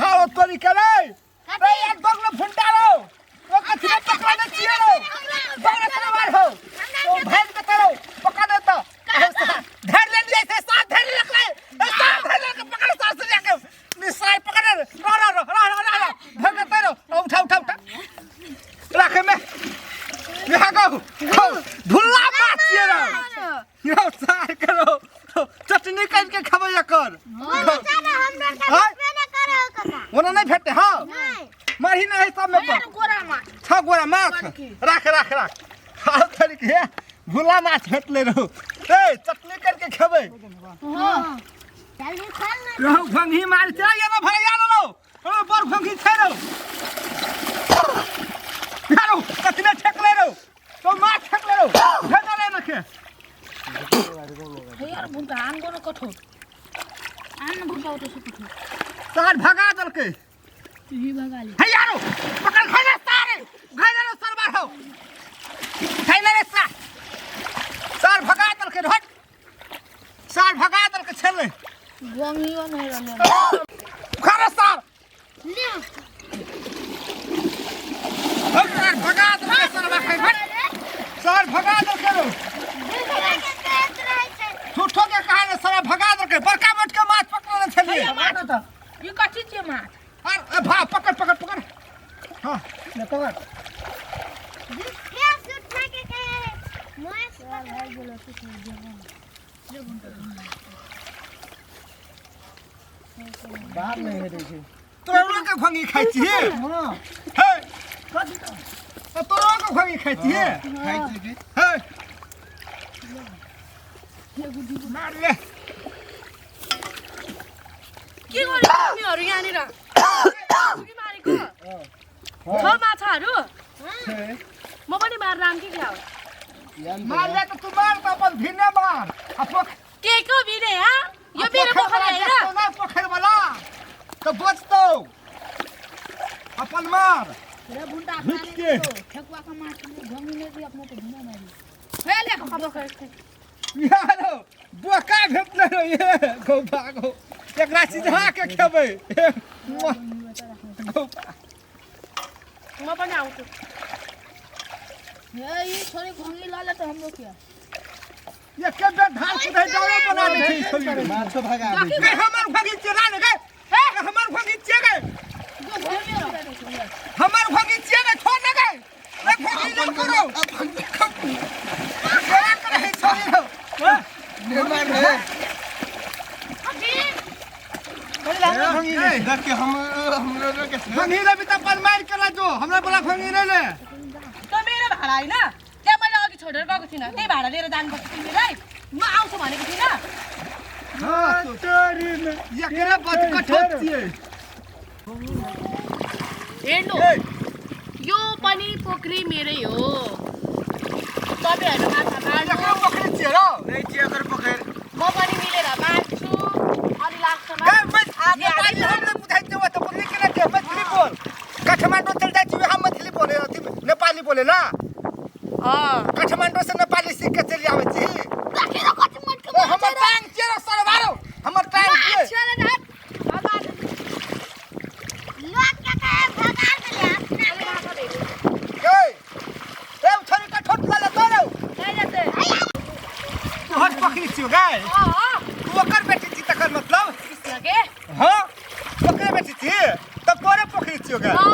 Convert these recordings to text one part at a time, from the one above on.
हाँ वो तोरी करे रे यार बगल फुंटा रो वो कथी में पकड़ा दे छिए रो बगल तलवार हो तो भाग के तरो पकड़ दे तो धर ले लिए से साथ धर ले ले साथ धर ले के पकड़ साथ से जाके निसाई पकड़ रे रो रो रो रो रो रो धर के तरो उठा उठा उठा राखे में यहाँ गो भुल्ला माछ छिए रो यो सार करो चटनी कर के खबै एकर ओना नहीं भेटते हाँ मरही नहीं है सब में पर छह गोरा माछ राख राख राख हाल तरीके भुला माछ भेटले रहो ए चटनी करके खेबै रहु भंगी मार चला ये ना भाई यार लो ओ बड़ भंगी छै रहो यारो कतने ठेकले रहो तो माछ ठेकले रहो ठेकले रखे यार भुंटा आन गोनो कठोर आन भुंटा तो सब कठोर सार भगा देलकै तू ही भगा ले हे यारो पकड़ खैले सारे खैले रे सरबार हो खैले रे सा सार भगा देलकै हट सार भगा देलकै छेले गोंगियो नहीं रहले खरे सार ले हट सार भगा देलकै सरबार खै हट सार भगा देलकै रो झूठो के कहा रे सारा भगा देलकै बड़का मोट के माछ पकड़ले छलिए ये कथी छियै माछ अरे भा पकड़ पकड़ पकड़ हाँ ले पकड़ बाहर नहीं हेतै छै तोरो के भंगी खाइ छी हँ हे तोरो के भंगी खाइ छी खाइ छी की हे मार ले के गरेको तिमीहरू यहाँनिर के मारेको छ माछाहरू म पनि मारेर आऊँ कि क्या हो मार ले त तू मार त अपन भिन्ने मार आ पोख के को भिने हाँ यो मेरो पोखरी होइन ना पोखर वाला त बचतौ अपन मार रे भुन्टा भीख के। ठेकुआ का माछ घमी में भी अपना तो भुना मारी हे ले खबर कर यार बोका भेटलै रौ ये गौ भागो एकरा सिझा के खेबै गौ म पनि आउँछु हे ये छोरी घमी ला ले तो हम लोग क्या ये के बेर धान कुदाइ डरो बना दै छै ई छोरी माछो भगा दै छै गै हमर भगी चेरा ने गै हे हमर भगी चे गै हमर भगी चे गै छोड़ ने गै ए भगी न करो केना करे छोरी रौ ने मार रे ए, देख के हम हमरो के भंगी लेबी त अपन मारि के ला जो हमरा बला भंगी नहि ले त मेरो भाडा होइन त्यहाँ मैले अघि छोडेर गएको थिइनँ त्यही भाडा लिएर जानुपर्छ तिमीलाई म आउँछु भनेको थिइनँ हाँ एकरे बच कठोर छियै हेर्नु यो पनि पोखरी मेरै हो तपाईँहरू माछा मार्नु एकरे पोखरी छियै रौ नै छियै एकर पोखरि म पनि मिलेर मार्छु अनि लास्टमा गै नेपाली हम नहि बुझाइ छियै ओतऽ बोलली केना के मैथिली बोल काठमाडौँ चल जाइ छियै हम मैथिली बोले अथी नेपाली बोले ना अँ काठमाडौँ से नेपाली सीख के चलि आबै छी ओ हमर टांग छियै रौ सरवारो हमर टांग छियै गै ए छोरी का ठोट ला लेतो रौ तोहर पकड़ी छियौ गै तू ओकर बेटी छी तकर मतलब हाँ ओकरे बेटी छी तब तोरे पोखरी छियौ गै हाँ।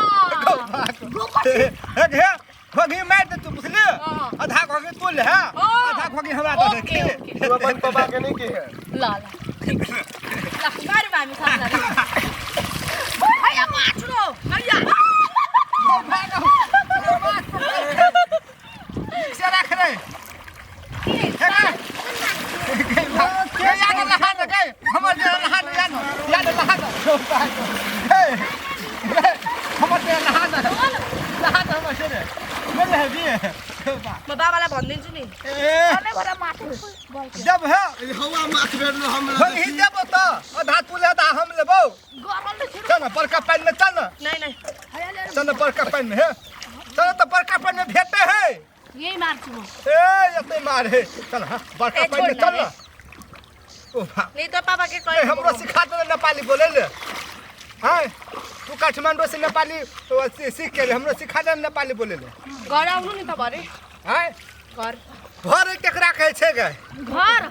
गौ भाग। हे हे घोघी मारि दे तू बुझली हाँ। आधा घोघी तू ले हाँ हाँ। आधा घोघी हमरा दे दे ओके, ओके। तू अपन पापा के नहीं के है ल ल ल मारौँ हामी सबजना हैया मार्छु रौ हैया गौ भाग गौ। ठीक से राख रे हे गै। हे याद नहा दे गै हमर जे नहा दे याद याद नहा दे गौ भाग। हे हे, हमर जे नहा दे नहा दे हमर से रे मिल है भी गौ भाग। म बाबालाई भनिदिन्छु नि ए जब है हवा माछ भेटलो हमरा भंगी देबो त आधा तू ले आधा हम लेबो चल न बड़का पानि में चल न नै नै चल न बड़का पानि में हे चल त बड़का पानि में भेटे है यही मार्छु म ए एते मार हे चल हाँ बड़का ए, पानि में छोड़ चल न न ओ भा नि त पापा के ए हमरो सिखा दे नेपाली बोले ले हाँ तू काठमांडू से नेपाली सीख के हमरो सिखा दे नेपाली बोले ले। घर आउनु नि त भरे। हाँ घर घर केकरा कहै छै गे? घर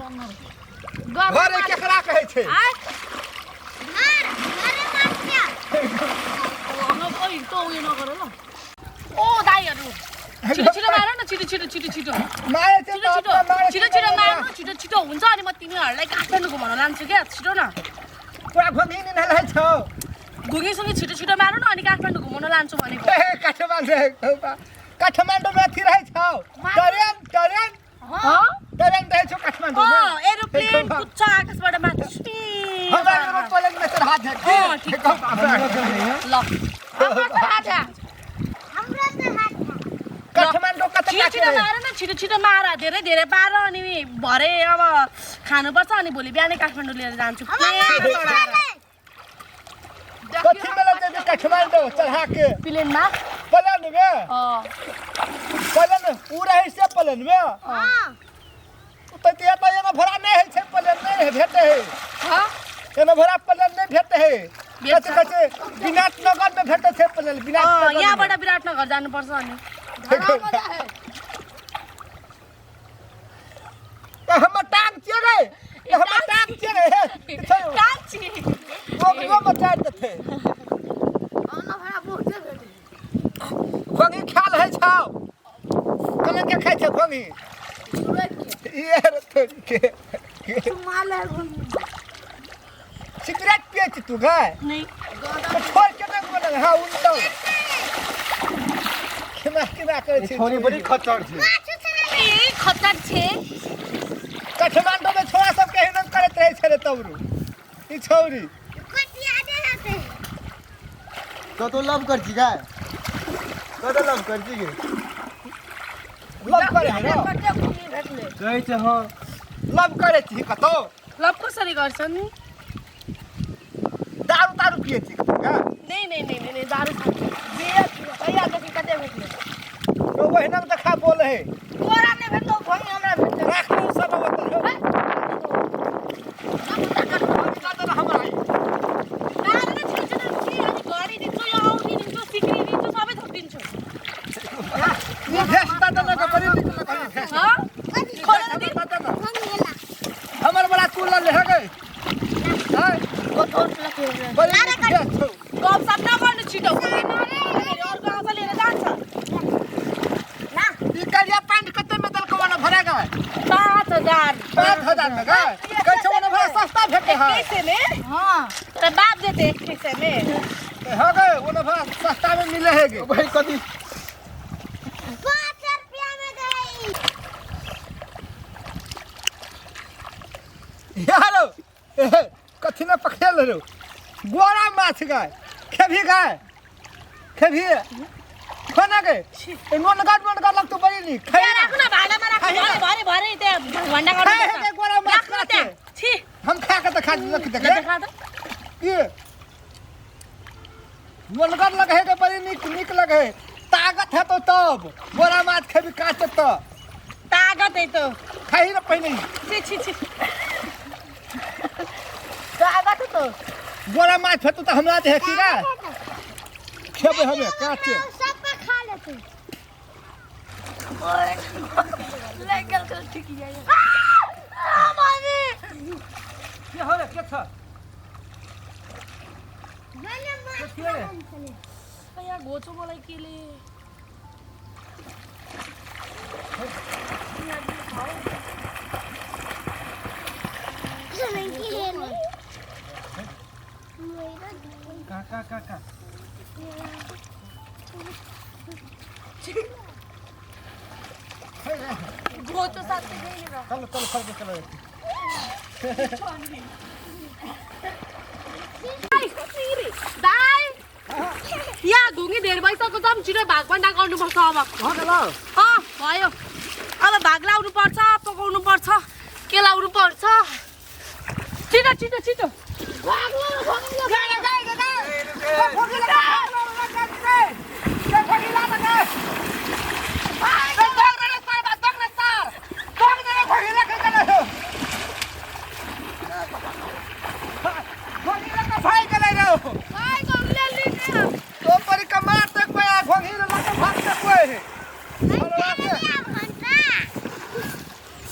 घर केकरा कहै छै? आय घर घरे माछा ओइ त उयो नगर ल। ओ दाइहरू छिटो छिटो मार न, छिटो छिटो छिटो छिटो मारे छै छिटो छिटो छिटो छिटो मार्नु, छिटो छिटो हुन्छ। अनि म तिमीहरूलाई काठमाडौँ घुमाउन लान्छु क्या, छिटो न। पूरा घुमी नि नहलै छौ। घुँगीसुँगी छिटो छिटो मार्नु न, अनि काठमाडौँ घुमाउन लान्छु भनेको। ए, काठमाडौँ काठमाडौँमा अथी रहै छौ। ट्रेन ट्रेन हँ? ट्रेन रहै छौ काठमाडौँमा। अँ, एरोप्लेन कुद्छ आकाशबाट माथि। हमरा एरोप्लेन में चढ़ा दे। अँ, ठिक छ। ल हाम्रो त हात काठमाडौँ कता छिटो छिटो मार न, छिटो छिटो मार, धेरै धेरै पार। अनि भरे अब खानुपर्छ, अनि भोलि बिहानै काठमाडौँ लिएर जान्छु। कथी बेला जेबी काठमाडौँ चढ़ा के? प्लेनमा। प्लेन में? अँ। प्लेन उ रहै से प्लेन में? हां त एतऽ एना भरा नहि होइ छै, प्लेन नहि भेटै है। हँ? एना भरा प्लेन नहि भेटै है। कथी कहै छै, विराटनगर में भेटै छै प्लेन। विराटनगर यहाँबाट विराटनगर जानुपर्छ। अनि हमर टांग छियै रे, हमर टांग छियै रे। टांग छियै। ओकरो बचा देतै। घोंघी खायल होइ छौ? केना के खाइ छै घोंघी? ये रे तोरी के। सिगरेट पियै छी तू गै? नहीं। छोड़ के नहि बोलल। हाँ उल्टौ केना केना करै छै। छोरी बड़ी खच्चर छै। ए खतर छै। काठमाडौँ में छोरा सबके एहन करैत रहै छै रे तबरू ई छौरी। कटिया दे हते। कतो लव कर छी गै? कतो लव कर छी गे? लव करे है न? कहै छै हँ। लव करे छी कतो? लव कसरी गर्छन्? दारू तारू पिए छी कतो गै? नहीं नहीं नहीं नहीं, दारू खान्छु। तो ओहिना में देखा बोल है। तोरा नहि भेटतौ घोंघी, हमरा भेटतौ। राख लू सब ओतऽ। हमरा मारेर छिटो छिटो छी, अनि घडी दिन्छु, यो औँठी दिन्छु, सिक्री दिन्छु, सबै थोक दिन्छु। ई भेस्ता त लग बड़ी नीक लगै है। हँ? खोलेर दिन्। हमर बड़ा तू लल है गै। हां बड़ी नीक भेस छौ। गफसप नगर्नु छिटो। अर्को आउँछ लिएर जान्छ। ई करिया पैंट कते में देलकौ ओना भरा गै? 5000। 5000 में गै? कहै छौ ओना भरा सस्ता भेटै है। 21 में? हां तोरा बाप देते 21 में। हाँ गै, ओना भरा सस्ता में मिले है गे। भाई कथी 5 रुपया में गई। यारो कथी ने पकड़ल रो गोरा माछ गै। खेबही गै? खेबही खाना गै? नोनगर नोनगर लगतौ बड़ी नीक। त्यहाँ राख्नु न, भाँडामा राख्नु। खाही न। भरे भरे भरे त्यहाँ भण्डा गर्नु खाए पर्छ। हे गोरा माछ राख्नु काटे। त्यहाँ। छि। हम खा के त खा लख देख। देखा त। के नोनगर लगे है गे, बड़ी नीक नीक लगे है। ताकत है तो तब गोरा माछ खेबी काटे त ताकत है तो। खाही न पहिने। छि छि छि। ताकत है तो। गोरा माछ हेतौ त हमरा दे की गे? खेबै हमे काटे। सबका खा लेते। लग गेल तो ठीक है। आ मामी के हो रे, के छ? मैंने माछ के रे? यहाँ घोचो मलाई केले। का का का का घोचो साथै गइन। चलो चलो फर्के चलो। दाइ यहाँ घुँगी धेर भइसक्यो त, छिटो भागभन्डा गर्नुपर्छ अब। अँ भयो, अब भाग लाउनु पर्छ, पकाउनु पर्छ, के लाउनु पर्छ। छिटो छिटो छिटो।